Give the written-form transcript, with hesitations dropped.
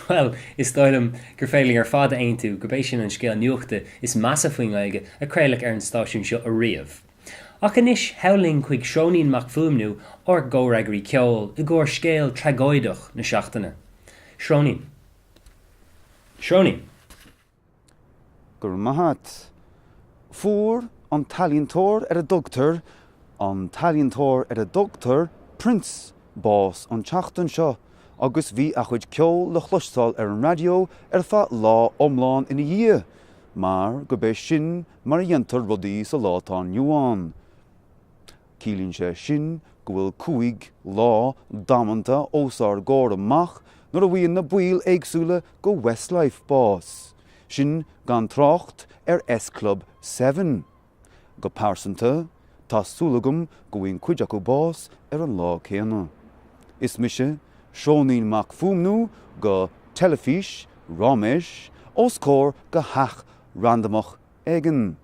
Bhuel, is dóigh liom gur féidir linn ar fad a aontú gurb é sin an scéal nuachta is measa faoin nGaeilge a craoladh ar an stáisiún seo ariamh. Ach anois, thall linn chuig Sróinín Mac Fuaimniú, ár gcomhfhreagraí ceoil, i gcomhair scéal tragóideach na seachtaine. Sróinín. Sróinín. Go raibh maith a't. Fuair an t-ealaíontóir ar a dtugtar an t-ealaíontóir ar a dtugtar Prince bás an tseachtain seo agus bhí a chuid ceoil le chloisteáil ar an raidió ar feadh lá iomlán ina dhiaidh, mar gurb é sin mar a dhéantar rudaí sa lá atá inniu ann. Ciallaíonn sé sin go bhfuil 5 lá damanta os ár gcomhair amach nuair a bhfaigheann na baill éagsúla go Westlife bás, sin gan trácht ar S Club 7. Go pearsanta, tá súil agam go bhfaigheann cuid acu bás ar an lá céanna. Is mise Sróinín Mac Fuaimniú go Teilifís Ráiméis os comhair go theach randamach éigin.